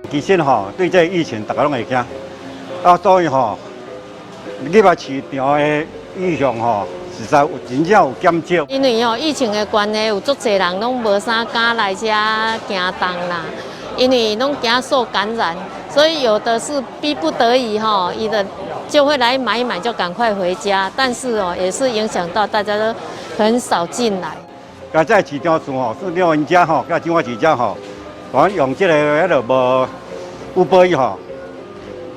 其實吼，對這個疫情，大家攏會驚，啊，所以吼，入來市場的意向吼，實在有真正有減少。因為吼疫情的關係，有足濟人攏無啥敢來遮行動啦，因為攏驚受感染，所以有的是逼不得已吼，伊的就會來買一買就趕快回家，但是哦，也是影響到大家都很少進來。佮這市場數吼，市場𪜶遮吼，佮彰化市遮吼，講用這個彼囉無 Uber Eats 吼，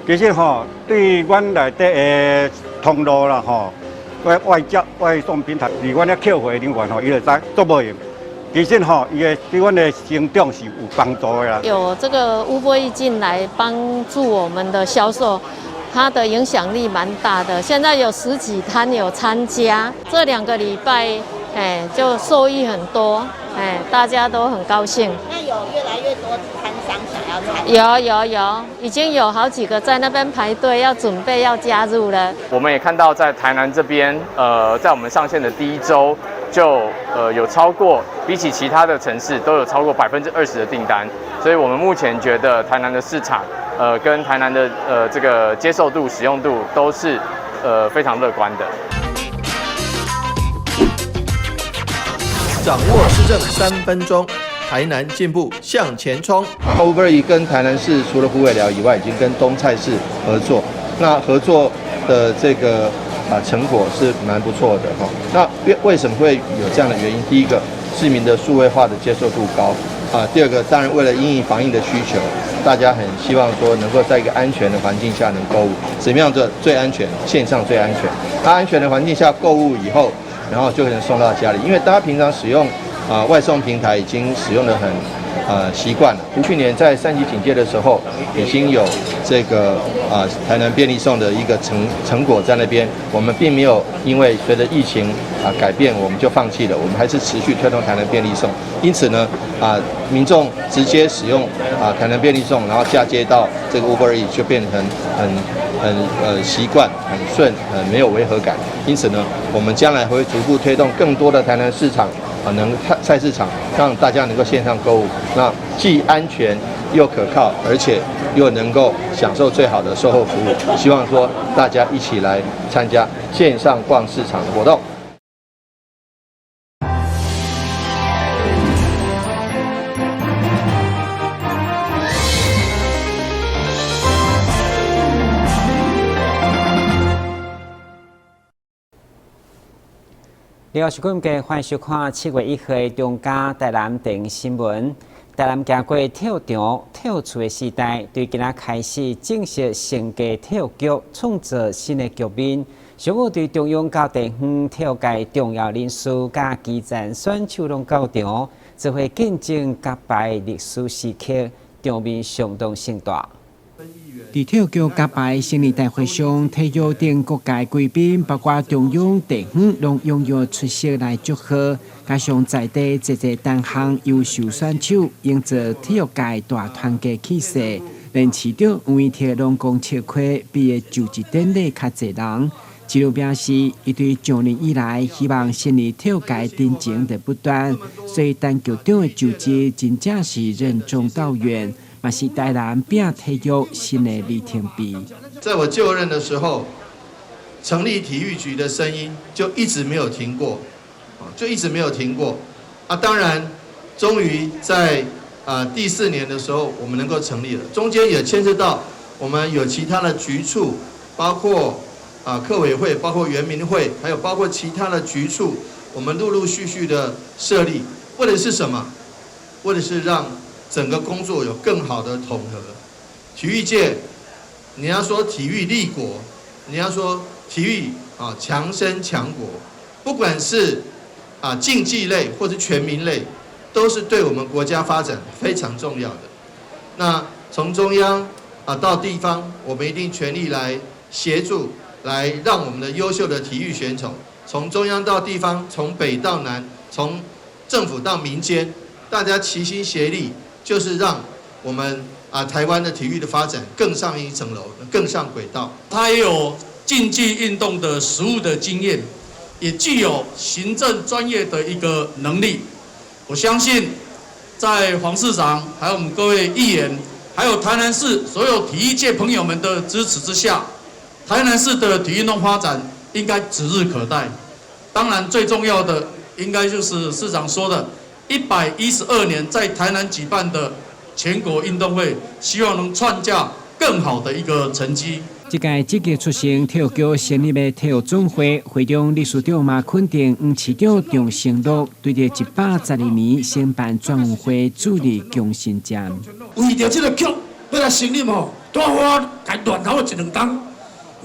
其實吼對阮內底的通路啦吼，外外接外送平台，佇阮遐客戶人員吼，伊就知足無閒。其實吼，伊的對阮的成長是有幫助的啦。有這個 Uber Eats 進來幫助我們的銷售，它的影響力蠻大的。現在有十幾攤有參加，這2個禮拜，哎，就受益很多，哎，大家都很高興。那有越來越多攤商想要參加？有有有，已經有好幾個在那邊排隊，要準備要加入了。我們也看到在台南這邊，在我們上線的第一週，就有超過比起其他的城市都有超過20%的訂單，所以我們目前覺得台南的市場，跟台南的這個接受度、使用度都是非常樂觀的。掌握市政3分鐘，台南進步向前衝。 Uber Eats 跟台南市除了虎尾寮以外，已經跟東菜市合作。那合作的這個成果是蠻不錯的哈。那為什麼會有這樣的原因？第一個，市民的數位化的接受度高啊。第二個，當然為了因應防疫的需求，大家很希望說能夠在一個安全的環境下能購物。怎麼樣做最安全？線上最安全。那安全的環境下購物以後，然後就可能送到家裡，因為大家平常使用外送平台已經使用得很習慣了。去年在三級警戒的時候，已經有這個台南便利送的一個成果在那邊。我們並沒有因為隨着疫情改變，我們就放棄了，我們還是持續推動台南便利送。因此呢民眾直接使用台南便利送，然後嫁接到這個 Uber Eats 就變成很習慣、很順、很沒有違和感。因此呢，我們將來會逐步推動更多的台南市場能菜市場，讓大家能夠線上購物，那既安全又可靠，而且又能夠享受最好的售後服務。希望說大家一起來參加線上逛市場的活動。你好，是今嘅歡迎收看7月1號的中嘉台南電新聞。台南行過體育場、體育處的時代，對今仔開始正式成立體育局，創造新的局面。上午對中央到地方體育界重要人士佮基層選手攏到場，做伙見證揭牌歷史時刻，場面相當盛大。佇體育局揭牌成立大會上，體育等各界貴賓，包括中央、地方，攏踴躍出席來祝賀。加上在地濟濟單項優秀選手，營造體育界大團結氣勢。連市長黃維鐵攏講笑話，比伊就職典禮較濟人。市長表示，伊對上任以來，希望成立體育界真情的不斷，所以陳局長的就職真正是任重道遠。嘛是台南拼體育新的里程碑。在我就任的時候，成立體育局的聲音就一直沒有停過，就一直沒有停過。啊，當然，終於在第四年的時候，我們能夠成立了。中間也牽涉到我們有其他的局處，包括客委會，包括原民會，還有包括其他的局處，我們陸陸續續的設立，為的是什麼？為的是讓整個工作有更好的統合。體育界，你要說體育立國，你要說體育強身強國，不管是競技類或是全民類，都是對我們國家發展非常重要的。那從中央到地方，我們一定全力來協助，來讓我們的優秀的體育選手，從中央到地方，從北到南，從政府到民間，大家齊心協力。就是讓我們台灣的體育的發展更上一層樓，更上軌道。他也有競技運動的實務的經驗，也具有行政專業的一個能力。我相信，在黃市長還有我們各位議員還有台南市所有體育界朋友們的支持之下，台南市的體育運動發展應該指日可待。當然，最重要的應該就是市長說的，112年在台南舉辦的全國運動會，希望能創下更好的一個成績。這屆積極促成體育局成立的體育總會會長理事長嘛肯定黃市長張承諾，對著112年申辦全運會助力強心針。為著這個局欲來成立吼，拄好我共亂頭一兩冬，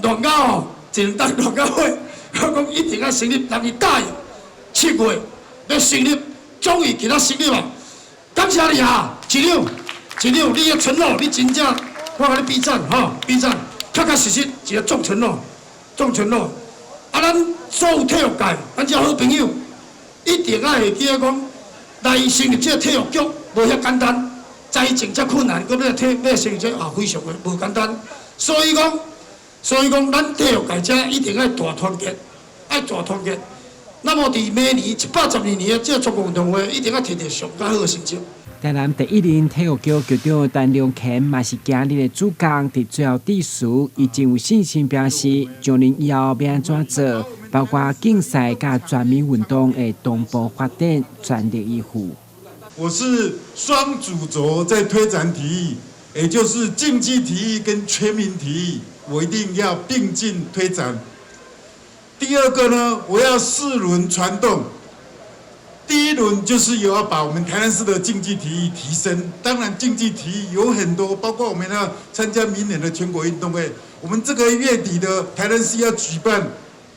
亂到吼一兩冬亂到尾，我講一定愛成立，人伊答應7月欲成立，終於今仔成立啊！感謝你啊，市長，市長，你的承諾，你真正，我共你比讚吼，比讚。確確實實一个重承諾，重承諾。啊，咱所有體育界，咱這好朋友，一定愛會記得講，來成立這個體育局無遐簡單，財政遮困難，閣欲體欲成立這也非常的無簡單。所以講，咱體育界遮一定愛大團結，愛大團結。那麼佇明年112年的這個全國運動會，一定愛摕著上較好的成績。台南第一任體育局局長陳良乾嘛是今日的主講，佇最後致辭，伊真有信心表示，上任以後欲按怎做，包括競賽佮全民運動會同步發展，全力以赴。我是雙主軸在推展體育，也就是競技體育跟全民體育，我一定要並進推展。第二個呢，我要四輪傳動。第一輪就是有要把我們台南市的競技體育提升，當然競技體育有很多，包括我們要參加明年的全國運動會，我們這個月底的台南市要舉辦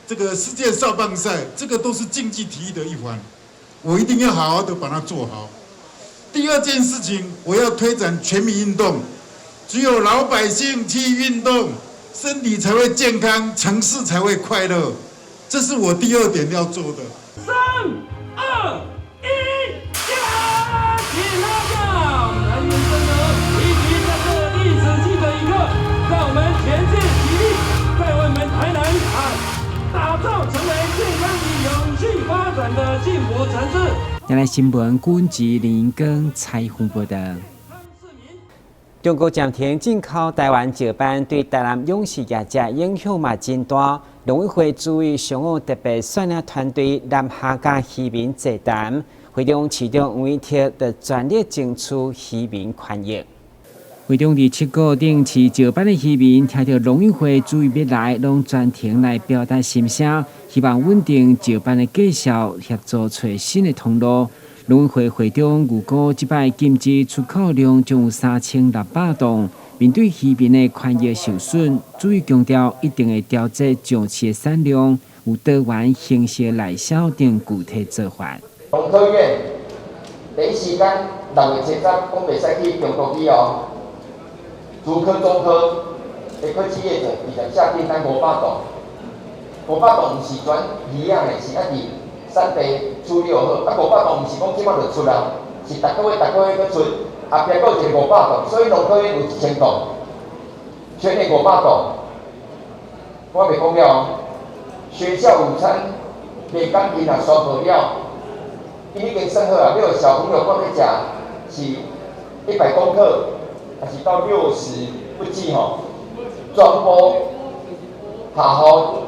這個世界少棒賽，這個都是競技體育的一環，我一定要好好的把它做好。第二件事情，我要推展全民運動，只有老百姓去運動，身體才會健康，城市才會快樂，這是我第二點要做的。三二一，加起來！男女生呢，一起在這歷史性的一刻，讓我們全市齊力，在為我們台南啊，打造成為健康與永續發展的幸福城市。台南新聞，軍吉林跟采訪報道。中國暫停進口台灣石斑，對台南養殖業者影響嘛真大。農委會主委上午特別率領團隊南下佮漁民座談，會中市長黃偉哲就全力爭取漁民權益。會中佇七股頂飼石斑的漁民，聽著農委會主委欲來，攏專程來表達心聲，希望穩定石斑的價數，協助揣新的通路。農委會會長預估，這擺禁止出口量將有3600噸。面對漁民的權益受損，主委強調一定會調節上市的產量，有多元形式來銷等具體做法。農科院第一時間6月70講袂使去中國去哦，竹科、中科的科技業者直接下訂單500噸，500噸毋是全魚仔的，是愛佇產地處理好，啊500噸毋是講這擺就出啊，是逐個月逐個月閣出，後壁閣有一個五百噸，所以農科院有1000噸，全年五百噸。我袂講了，學校午餐袂講伊若宣布了，伊已經算好啊，你小朋友講咧食是100公克，還是到60不計吼，全部下予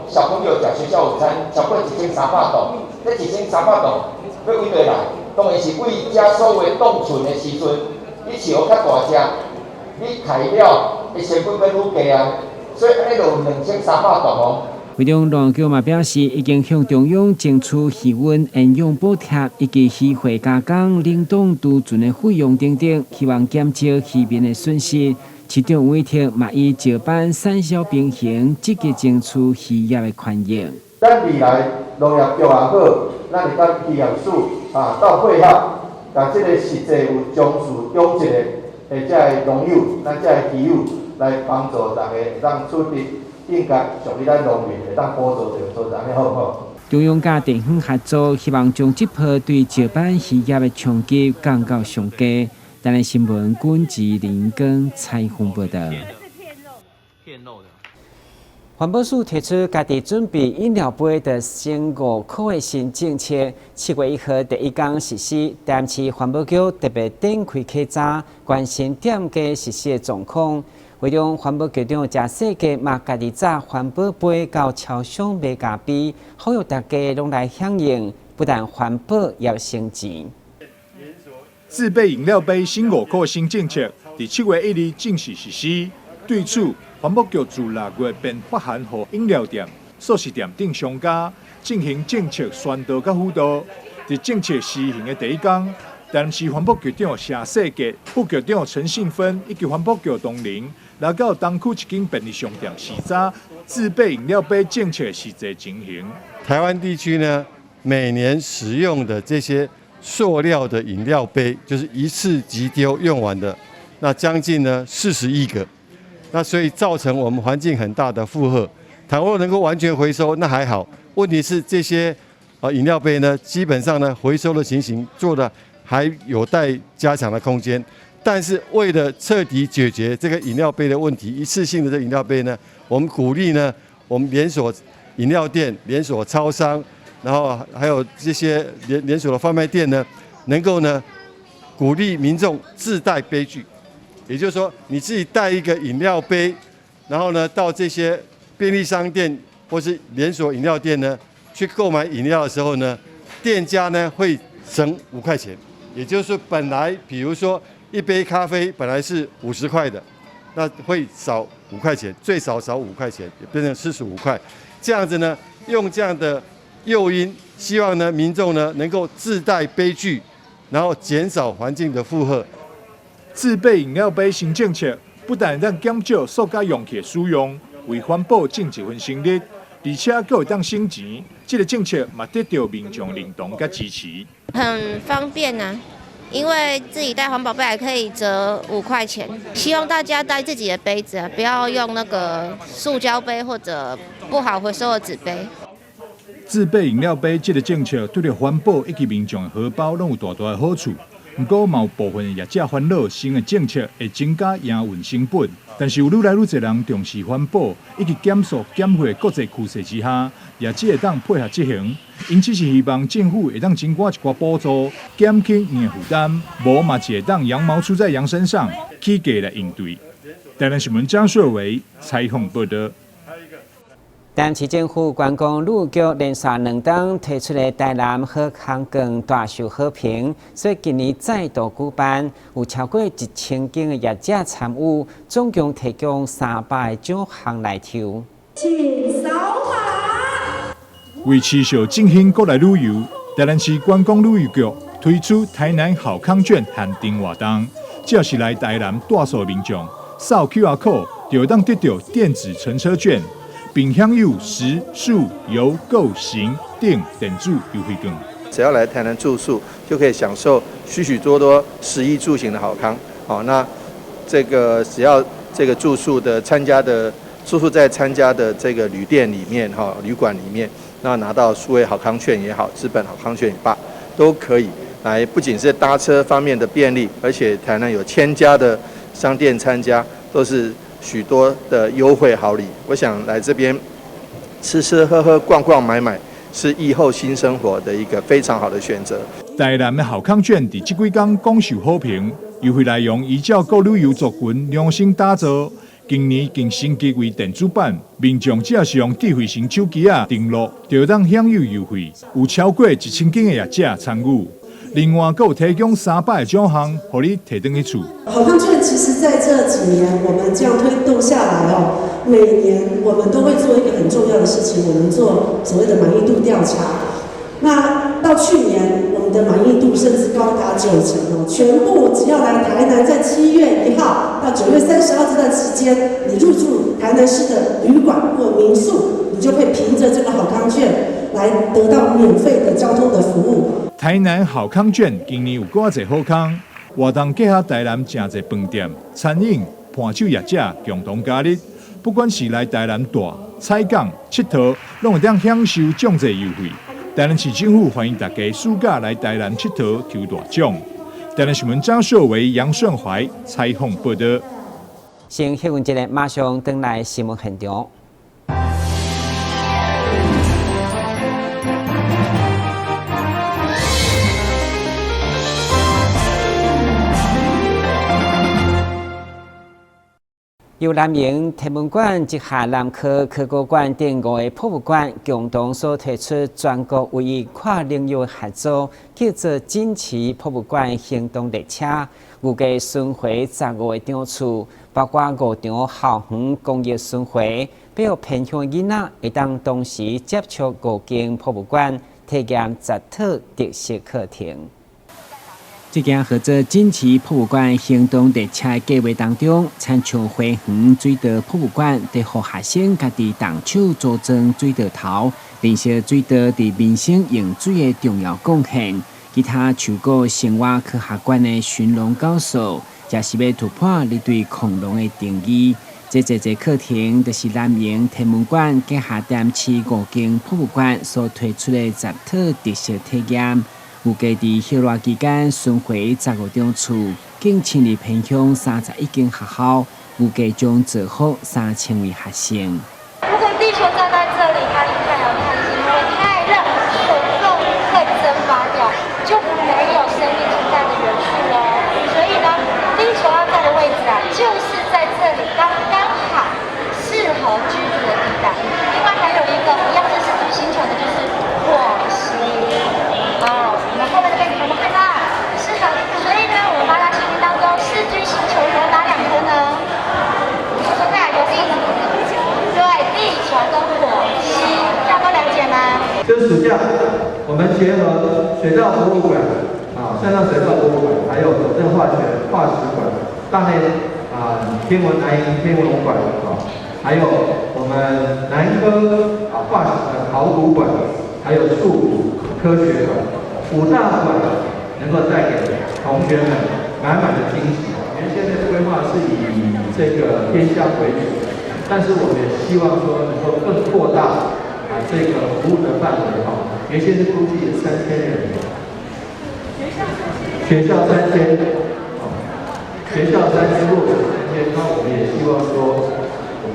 小朋友食學校午餐超過1300噸，這1300噸欲佗位來？當然是為遮所有凍存的時陣，你飼予較大隻，你刣了，伊成本變愈低啊，所以按呢就有2300噸哦。會中農局嘛表示，已經向中央爭取魚塭營養補貼以及漁貨加工、冷凍貯存的費用等等，希望減少漁民的損失。市長委託嘛以石斑產銷平衡，積極爭取漁業的權益。咱未來農業局也好，咱會當漁業署啊到配合，共這個實際有從事養殖的，的這个農友，咱這个漁友來幫助大家會當取得應該屬於咱農民會當補助著所在，按呢好毋好？中央佮地方合作，希望將這波對石斑漁業的衝擊降到上低。台南新聞，軍吉林根采訪報道。環保署提出家己準備飲料杯著省五箍的新政策，7月1號第一工實施。台南市環保局特別展開稽查，關心店家實施的狀況。會中環保局長謝世傑嘛，家己紮環保杯到超商買咖啡，呼籲大家攏來響應，不但環保也省錢。自備飲料杯省五箍新政策，佇7月1日正式實施。對此，環保局自6月便發函予飲料店、速食店等商家進行政策宣導佮輔導。佇政策施行的第一工，台南市環保局長謝世傑、副局長陳信芬以及環保局同仁來到東區一間便利商店視察自備飲料杯政策實際情形。台灣地區呢，每年使用的這些塑料的飲料杯，就是一次即丟用完的，那將近呢40億個。那所以造成我們環境很大的負荷。倘若能夠完全回收，那還好。問題是這些飲料杯呢，基本上呢回收的情形做的還有待加強的空間。但是為了徹底解決這個飲料杯的問題，一次性的這飲料杯呢，我們鼓勵呢，我們連鎖飲料店、連鎖超商，然後還有這些連鎖的販賣店呢，能夠呢鼓勵民眾自帶杯具。也就是說，你自己帶一個飲料杯，然後呢，到這些便利商店或是連鎖飲料店呢，去購買飲料的時候呢，店家呢會省5塊錢。也就是說，本來比如說一杯咖啡本來是50塊的，那會少五塊錢，最少少五塊錢，變成45塊。這樣子呢，用這樣的誘因，希望呢民眾呢能夠自帶杯具，然後減少環境的負荷。自備飲料杯新政策，不但會當減少塑膠容器的使用，為環保盡一份心力，而且閣會當省錢。這个政策嘛得到民眾認同佮支持。很方便啊，因為自己帶環保杯還可以折5塊錢。希望大家帶自己的杯子啊，不要用那個塑膠杯或者不好回收的紙杯。自備飲料杯這个政策對著環保以及民眾的荷包攏有大大的好處。毋過嘛有部分的業者煩惱，新的政策會增加營運成本，但是有愈來愈濟人重視環保以及減塑減廢國際趨勢之下，業者會當配合執行。𪜶只是希望政府會當增加一寡補助，減輕𪜶的負擔，無嘛是會當羊毛出在羊身上，起價來應對。台南新聞張秀維採訪報導。台南市政府觀光旅局連續兩冬推出的台南好康券大受好評，所以今年再度舉辦，有超過1000間的業者參與，總共提供300個獎項來抽。請掃碼。為持續振興國內旅遊，台南市觀光旅遊局推出台南好康券限定活動，只要是來台南蹛宿的民眾，掃 QR code 就會當得到電子乘車券。並享有食宿遊購行等電子優惠券。只要來台南住宿，就可以享受許許多多食衣住行的好康。好，那這個只要這個住宿的參加的住宿在參加的這個旅店裡面哈，旅館裡面，那拿到數位好康券也好，紙本好康券也罷，都可以來。不僅是搭車方面的便利，而且台南有千家的商店參加，都是許多的優惠好禮。我想來這邊吃吃喝喝、逛逛買買，是疫後新生活的一個非常好的選擇。台南的好康券佇這幾工廣受好評，優惠內容依照各旅遊族群量身打造。今年更升級為電子版，民眾只要是用智慧型手機仔登錄，就會當享有優惠。有超過1000間的業者參與。另外，閣有提供300個獎項，予你提轉去厝。好康券其實在這幾年，我們這樣推動下來哦，每年我們都會做一個很重要的事情，我們做所謂的滿意度調查。那到去年，我們的滿意度甚至高達90%哦，全部只要來台南，在7月1號到9月30號這段時間，你入住台南市的旅館或民宿，你就會憑著這個好康券來得到免費的交通的服務。台南好康券今年有閣較濟好康，活動結合台南誠濟飯店、餐飲、伴手業者共同加入，不管是來台南蹛、採訪、𨑨迌，攏會當享受眾濟優惠。台南市政府歡迎大家暑假來台南𨑨迌抽大獎。台南新聞張秀維、楊順懷採訪報導。先休困一下，馬上轉來新聞現場。由南瀛天文館及下南科科學館等五个博物館共同所推出全國唯一跨領域合作，叫做錦旗博物館行動列車，預計巡迴15個場次，包括五場校園公益巡迴，予偏鄉囡仔會當同時接觸五間博物館，體驗10套特色課程。這件號做錦旗博物館行動列車計劃當中，親像花園水稻博物館，佇予學生家己動手組裝水稻頭，認識水稻佇民生用水的重要貢獻。其他樹果生活科學館的尋龍高手，也是欲突破你對恐龍的定義。這這這課程就是南瀛天文館佮下店市五間博物館所推出的十套特色體驗。預計佇歇熱期間巡迴15場次，共深入偏鄉31間學校，預計將造福3000位學生。如果地球站在這裡，它離太陽太近，會太熱，水分會蒸發掉，就沒有生命存在的元素了。所以呢，地球要在的位置啊，就是在這裡，剛剛好適合居住的地帶。另外還有一個一樣是四主星球的，就是火星。哦，我們後面這邊有沒有看到？是的，所以呢，我們八大行星當中，四居星球有哪兩顆呢？說說看，有地，對，地球跟火星，這樣都了解嗎？這暑假，我們結合水稻博物館啊，山上水稻博物館，還有總鎮化學化石館、大內啊天文南瀛天文館啊，還有我們南科啊化石的考古館，還有樹谷科學館，五大館能夠帶給同學們滿滿的驚喜。原先的規劃是以這個偏鄉為主，但是我們也希望說能夠更擴大啊這個服務的範圍哈。原先是估計3000人，學校三千，學校三千，落實三千，那我們也希望說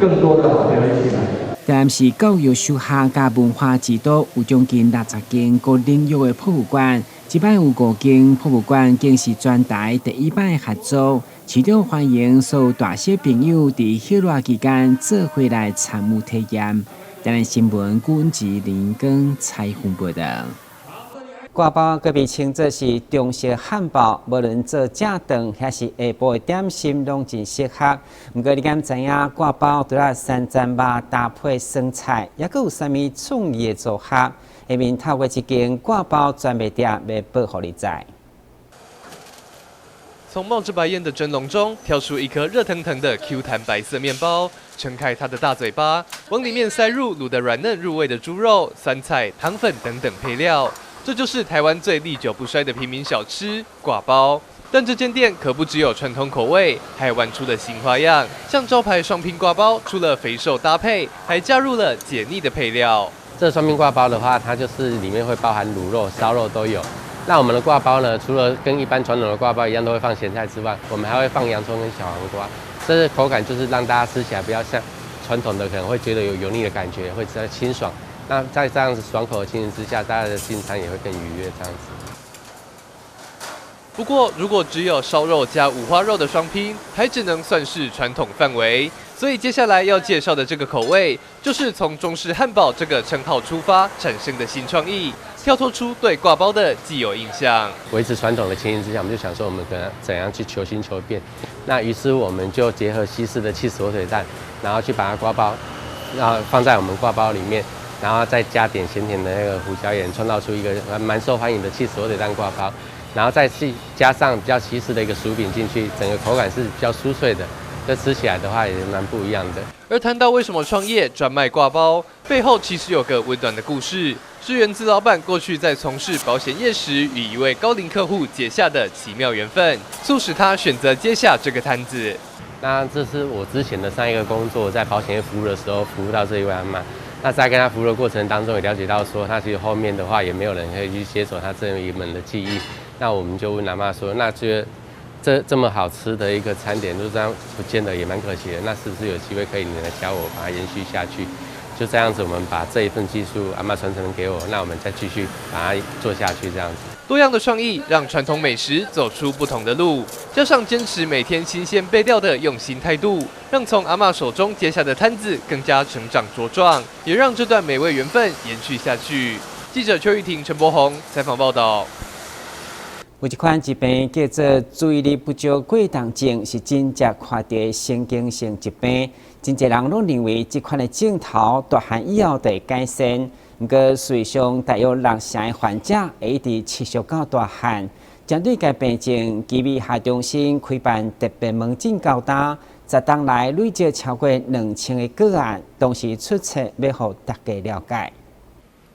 更多的好朋友一起來。台南市教育學校佮文化之都，有將近60間各領域的博物館。這擺有五間博物館，更是全台第一擺合作，市長歡迎所有大小朋友佇歇熱期間做伙來參與體驗。台南新聞古文吉林根採訪報導。割包閣被稱作是中式漢堡，無論做正頓抑是下晡的點心，攏真適合。毋過你敢知影割包除了三層肉搭配酸菜，猶閣有啥物創意的組合？下面透過這間割包專賣店欲報予你知。從冒着白煙的蒸籠中跳出一顆熱騰騰的 Q 彈白色麵包，撐開它的大嘴巴，往裡面塞入滷得軟嫩入味的豬肉、酸菜、糖粉等等配料。這就是台灣最歷久不衰的平民小吃割包。但這間店可不只有傳統口味，還玩出了新花樣。像招牌雙拼割包，除了肥瘦搭配，還加入了解膩的配料。這雙拼割包的話，它就是裡面會包含滷肉、燒肉都有。那我們的割包呢，除了跟一般傳統的割包一樣都會放鹹菜之外，我們還會放洋蔥跟小黃瓜。這個口感就是讓大家吃起來不要像傳統的可能會覺得有油膩的感覺，會比較清爽。那在這樣子爽口的情形之下，大家的進餐也會更愉悅。這樣子。不過，如果只有燒肉加五花肉的雙拼，還只能算是傳統範圍。所以接下來要介紹的這個口味，就是從中式漢堡這個稱號出發產生的新創意，跳脫出對割包的既有印象。維持傳統的情形之下，我們就想說，我們可能怎樣去求新求變。那於是我們就結合西式的起司火腿蛋，然後去把它割包，然後放在我們割包裡面。然後再加點鹹甜的那個胡椒鹽，創造出一個蠻受歡迎的起司火腿蛋割包，然後再去加上比較西式的一個薯餅進去，整個口感是比較酥脆的，這吃起來的話也蠻不一樣的。而談到為什麼創業專賣割包，背後其實有個溫暖的故事，是源自老闆過去在從事保險業時，與一位高齡客戶結下的奇妙緣分，促使他選擇接下這個攤子。那這是我之前的上一個工作，在保險業服務的時候，服務到這一位阿嬤。那在跟他服務的過程當中，也了解到說，他其實後面的話也沒有人可以去接手他這一門的技藝。那我們就問阿嬤說，那這麼好吃的一個餐點，就這樣不見得也蠻可惜的。那是不是有機會可以你來教我，把它延續下去？就這樣子，我們把這一份技術阿嬤傳承給我，那我們再繼續把它做下去，這樣子。多樣的創意讓傳統美食走出不同的路，加上堅持每天新鮮備料的用心態度，讓從阿嬤手中接下的攤子更加成長茁壯，也讓這段美味緣分延續下去。記者邱玉婷、陳柏宏採訪報道。有一款疾病叫做注意力不足過動症，是真正看著的神經性疾病。真濟人攏認為這款的症頭大漢以後就會改善，毋過事實上，大約六成的患者會一直持續到大漢。針對該病症，奇美醫學中心開辦特別門診到今，十冬來累積超過2000个個案，同時出冊欲予大家了解。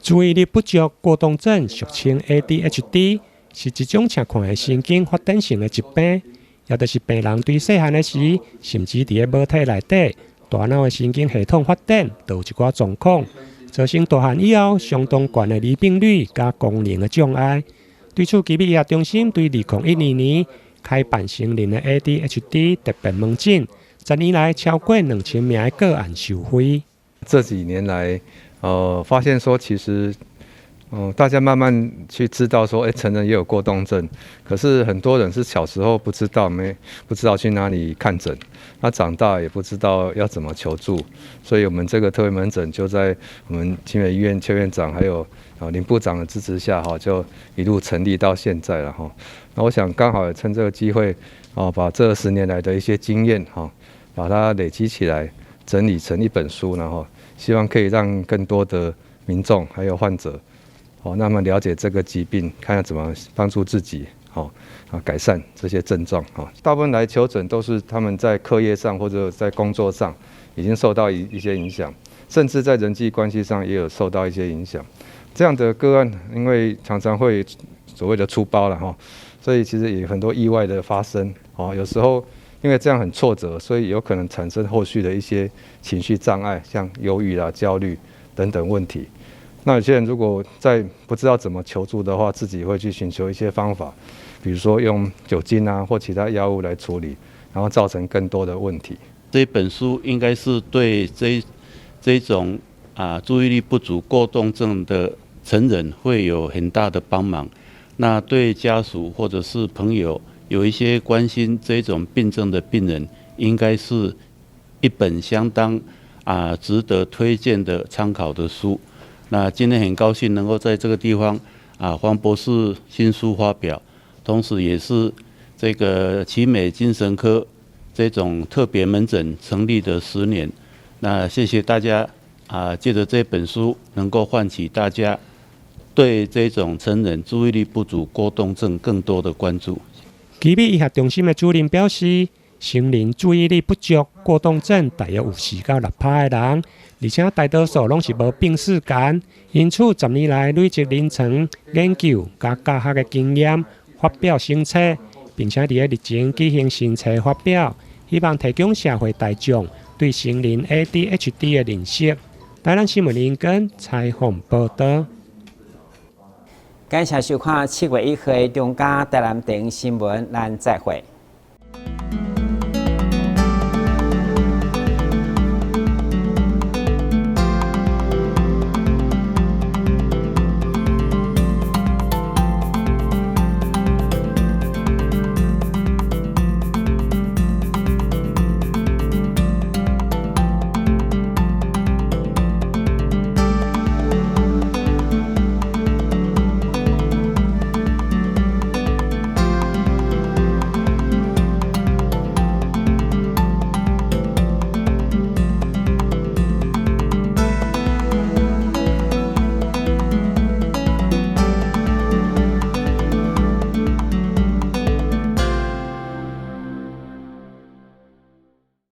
注意力不足過動症，俗稱 ADHD，是一種常看的神經發展性的疾病，也就是病人對細漢的時，甚至佇咧母體內底，大腦的神經系統發展都有一寡狀況，造成大漢以後相當懸的罹病率佮功能的障礙。對此，奇美醫學中心對2012年開辦成人的 ADHD 特別門診，10年來超過2000名的個案受惠。這幾年來，發現說其實，大家慢慢去知道說，成人也有過動症，可是很多人是小時候不知道，沒不知道去哪裡看診，那長大也不知道要怎麼求助，所以我們這個特別門診就在我們奇美醫院邱院長還有林部長的支持下，哈，就一路成立到現在了哈。那我想剛好趁這個機會，哦，把這10年來的一些經驗，哈，把它累積起來，整理成一本書，然後希望可以讓更多的民眾還有患者，哦，那麼了解這個疾病，看看怎麼幫助自己，好啊，改善這些症狀。哈，大部分來求診都是他們在課業上或者在工作上已經受到一些影響，甚至在人際關係上也有受到一些影響。這樣的個案，因為常常會所謂的出包了哈，所以其實也很多意外的發生。哦，有時候因為這樣很挫折，所以有可能產生後續的一些情緒障礙，像憂鬱啦、焦慮等等問題。那有些人如果在不知道怎麼求助的話，自己會去尋求一些方法，比如說用酒精啊或其他藥物來處理，然後造成更多的問題。這本書應該是對這種注意力不足過動症的成人會有很大的幫忙。那對家屬或者是朋友有一些關心這種病症的病人，應該是一本相當值得推薦的參考的書。那今天很高興能夠在這個地方黃博士新書發表，同時也是這個奇美精神科這種特別門診成立的10年。那謝謝大家借著這本書能夠喚起大家對這種成人注意力不足過動症更多的關注。奇美醫學中心的主任表示，成人注意力不足過動症大約有4到6趴的人，而且大多數攏是無病恥感，因此10年來累積臨床研究佮教學的經驗，發表成冊，並且佇咧日前舉行新冊發表，希望提供社會大眾對成人 ADHD 的認識。台南新聞林根採訪報道。感謝收看7月1號的中嘉台南電新聞，咱再會。